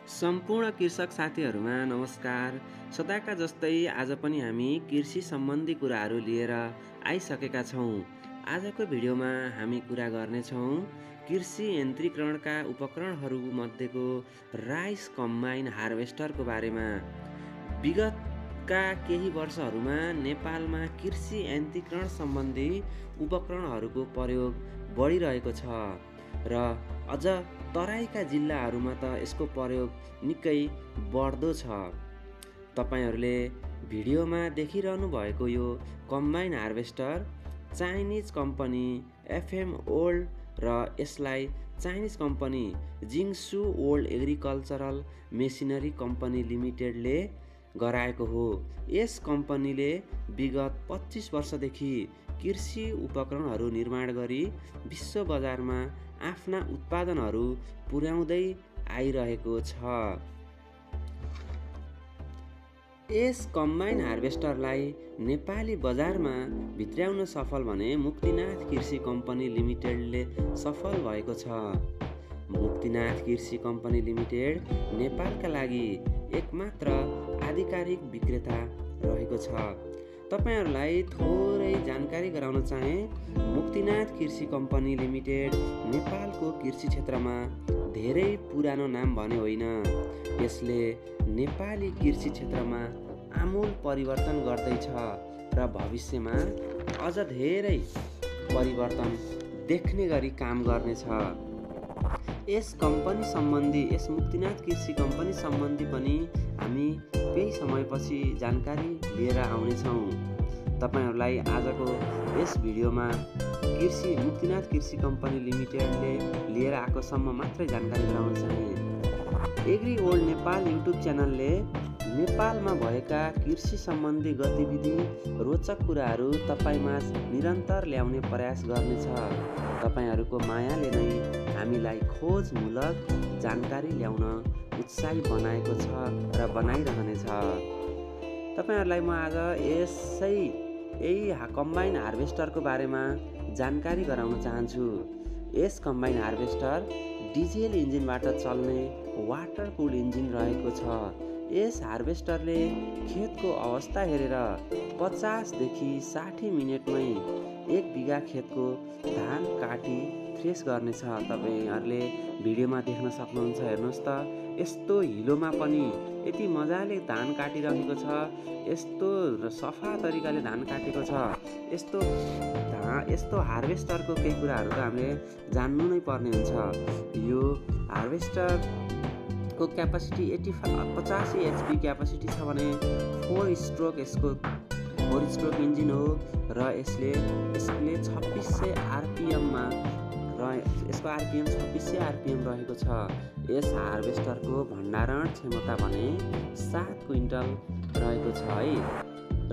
सम्पूर्ण कृषक साथीहरुमा नमस्कार। सदाका जस्तै आज पनि हामी कृषि सम्बन्धी कुराहरू लिएर आइसकेका छौँ। आजको भिडियोमा हामी कुरा गर्नेछौँ कृषि यन्त्रीकरणका उपकरणहरू मध्येको राइस कम्बाइन हार्भेस्टरको बारेमा। विगतका केही वर्षहरूमा नेपालमा कृषि यन्त्रीकरण सम्बन्धी उपकरणहरूको प्रयोग बढिरहेको छ र अझ तराईका जिल्लाहरूमा त यसको प्रयोग निकै बढ्दो छ। तपाईहरूले भिडियोमा देखिरहनु भएको यो combine harvester Chinese company FM world र यसलाई Chinese company Jiangsu world agricultural machinery company लिमिटेडले गराएको हो। यस कम्पनीले विगत 25 वर्षदेखि कृषि उपकरणहरू निर्माण गरी विश्व बजारमा आफ्ना उत्पादनहरू पुर्याउँदै आइरहेको छ। यस कम्बाइन हार्भेस्टरलाई नेपाली बजारमा भित्र्याउन सफल भने मुक्तिनाथ कृषि कम्पनी लिमिटेडले सफल भएको छ। मुक्तिनाथ कृषि कम्पनी लिमिटेड नेपालका लागि एकमात्र आधिकारिक विक्रेता रहेको छ। तपाईहरूलाई थोरै जानकारी गराउन चाहे, मुक्तिनाथ कृषि कम्पनी लिमिटेड नेपालको कृषि क्षेत्रमा धेरै पुरानो नाम भने होइन। यसले नेपाली कृषि क्षेत्रमा आमूल परिवर्तन गर्दैछ र भविष्यमा अझ धेरै परिवर्तन देख्ने गरी काम गर्नेछ। यस कम्पनी सम्बन्धी, यस मुक्तिनाथ कृषि कम्पनी सम्बन्धी पनि हामी केही समयपछि जानकारी लिएर आउनेछौँ। तपाईहरूलाई आजको यस भिडियोमा मुक्तिनाथ कृषि कम्पनी लिमिटेडले लिएर आएको सम्म मात्रै जानकारी गराउन चाहे। एग्री ओल्ड नेपाल युट्युब च्यानलले नेपालमा भएका कृषि सम्बन्धी गतिविधि, रोचक कुराहरू तपाईँमा निरन्तर ल्याउने प्रयास गर्नेछ। तपाईँहरूको मायाले नै हामीलाई खोजमूलक जानकारी ल्याउन उत्साही बनाएको छ र बनाइरहनेछ। तपाईहरूलाई म आज यही कम्बाइन हार्भेस्टरको बारेमा जानकारी गराउन चाहन्छु। यस कम्बाइन हार्भेस्टर डिजेल इन्जिनबाट चल्ने वाटर कुल इन्जिन रहेको छ। यस हार्भेस्टरले खेतको अवस्था हेरेर 50 देखि 60 मिनेटमै 1 बिघा खेतको धान काटी थ्रेस गर्नेछ। तपाईहरूले भिडियोमा देख्न सक्नुहुन्छ, हेर्नुहोस् त, यस्तो हिलोमा पनि यति मजाले धान काटिरहेको छ, यस्तो सफा तरिकाले धान काटेको छ। यस्तो हार्भेस्टरको केही कुराहरू त हामीले जान्नु नै पर्ने हुन्छ। यो हार्भेस्टरको क्यापासिटी 85 एचपी क्यापासिटी छ भने 4 स्ट्रोक इन्जिन हो र यसले 2600 आरपिएममा यसको आरपिएम 2600 आरपिएम रहेको छ। यस हार्भेस्टरको भण्डारण क्षमता भने 7 क्विन्टल रहेको छ है।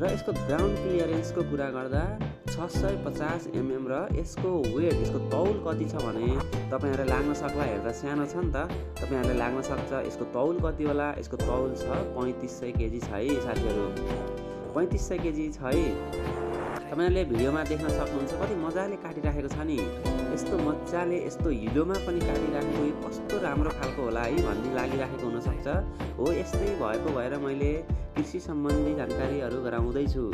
र यसको ग्राउन्ड क्लियरेन्सको कुरा गर्दा 650 mm र यसको वेट, यसको तौल कति छ भने तपाईँहरूलाई लाग्न सक्ला, हेर्दा सानो छ नि त, तपाईँहरूलाई लाग्न सक्छ यसको तौल कति होला। यसको तौल छ 3500 केजी छ है साथीहरू, 3500 केजी छ है। तपाईँहरूले भिडियोमा देख्न सक्नुहुन्छ कति मजाले काटिराखेको छ नि। यस्तो मजाले यस्तो हिलोमा पनि काटिराखेको, यो कस्तो राम्रो खालको होला है भन्ने लागिराखेको हुनसक्छ। हो, यस्तै भएको भएर मैले कृषि सम्बन्धी जानकारीहरू गराउँदैछु।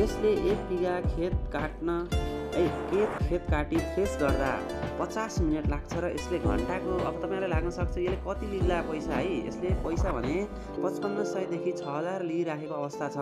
यसले 1 बिघा खेत काटी थ्रेस गर्दा 50 मिनट लाग्छ र यसले घन्टाको, अब तपाईँहरूलाई लाग्न सक्छ यसले कति लिला पैसा है। यसले पैसा भने 5500 देखि 6000 लिइराखेको अवस्था छ।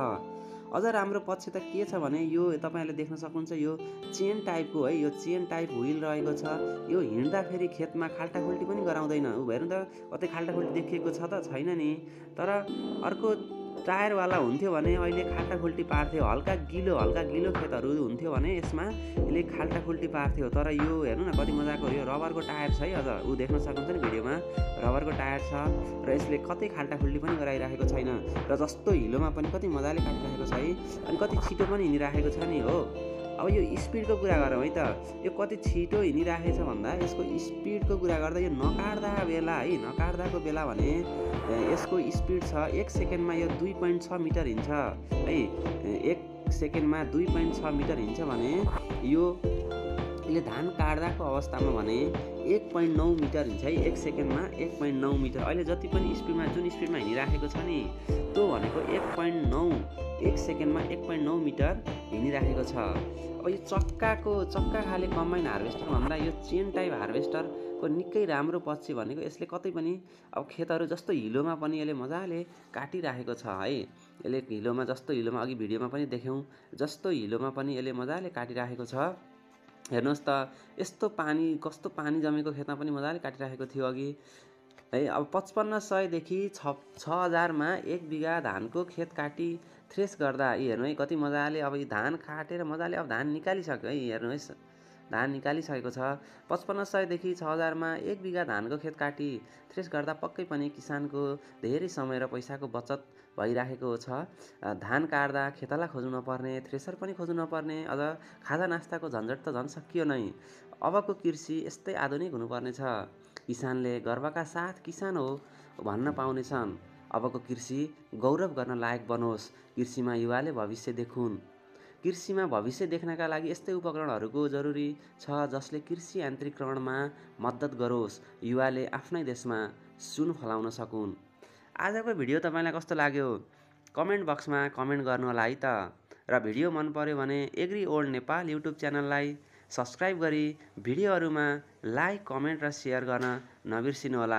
अझ राम्रो पक्ष त के छ भने यो तपाईँहरूले देख्न सक्नुहुन्छ, यो चेन टाइपको है, यो चेन टाइप व्हिल रहेको छ। यो हिँड्दाखेरि खेतमा खाल्टाखुल्टी पनि गराउँदैन। हेर्नु त, कतै खाल्टाखुल्टी देखिएको छ त छैन नि। तर अर्को टायरवाला हुन्थ्यो भने अहिले खाल्टाखुल्टी पार्थ्यो। हल्का गिलो खेतहरू हुन्थ्यो भने यसमा यसले खाल्टाखुल्टी पार्थ्यो। तर यो हेर्नु न कति मजाको, यो रबरको टायर छ है। अझ देख्न सक्नुहुन्छ नि भिडियोमा, रबरको टायर छ र यसले कतै खाल्टाखुल्टी पनि गराइराखेको छैन र जस्तो हिलोमा पनि कति मजाले काटिराखेको छ है। अनि कति छिटो पनि हिँडिराखेको छ नि। हो, अब यो स्पिडको कुरा गरौँ है त, यो कति छिटो हिँडिराखेको छ भन्दा यसको स्पिडको कुरा गर्दा यो नकाट्दाको बेला भने यसको स्पिड छ 1 सेकेन्डमा यो 2.6 मिटर हिँड्छ है। 1 सेकेन्डमा 2.6 मिटर हिँड्छ भने यो यसले धान काट्दाको अवस्थामा भने 1.9 मिटर हिँड्छ है, 1 सेकेन्डमा 1.9 मिटर। अहिले जति पनि स्पिडमा जुन स्पिडमा हिँडिराखेको छ नि त्यो भनेको 1 सेकेन्डमा 1.9 मिटर हिँडिराखेको छ। अब यो चक्का खाले कम्बाइन हार्भेस्टर भन्दा यो चेन टाइप हार्भेस्टरको निकै राम्रो पक्ष भनेको यसले कतै पनि अब खेतहरू जस्तो हिलोमा पनि यसले मजाले काटिराखेको छ है। यसले हिलोमा अघि भिडियोमा पनि देख्यौँ, जस्तो हिलोमा पनि यसले मजाले काटिराखेको छ। हेर्नुहोस् त यस्तो पानी, कस्तो पानी जमेको खेतमा पनि मजाले काटिराखेको थियो अघि है। अब 5500 देखि 6000मा 1 बिघा धानको खेत काटी थ्रेस गर्दा यी हेर्नु है कति मजाले अब यी धान काटेर मजाले अब धान निकालिसक्यो है। हेर्नुहोस् धान निकालिसकेको छ। 5500 देखि 6000मा 1 बिघा धानको खेत काटी थ्रेस गर्दा पक्कै पनि किसानको धेरै समय र पैसाको बचत भइराखेको छ। धान काट्दा खेताला खोज्नु नपर्ने, थ्रेसर पनि खोज्नु नपर्ने, अझ खाजा नास्ताको झन्झट त झन् सकियो नै। अबको कृषि यस्तै आधुनिक हुनुपर्ने छ। किसानले गर्वका साथ किसान हो भन्न पाउनेछन्। अबको कृषि गौरव गर्न लायक बनोस्। कृषिमा युवाले भविष्य देखुन्। कृषिमा भविष्य देख्नका लागि यस्तै उपकरणहरूको जरुरी छ जसले कृषि यान्त्रिकरणमा मद्दत गरोस्। युवाले आफ्नै देशमा सुन फलाउन सकुन्। आजको भिडियो तपाईँलाई कस्तो लाग्यो कमेन्ट बक्समा कमेन्ट गर्नु होला है त। र भिडियो मन पर्यो भने एग्री ओल्ड नेपाल युट्युब च्यानललाई सब्सक्राइब गरी भिडियोहरूमा लाइक, कमेन्ट र सेयर गर्न नबिर्सिनु होला।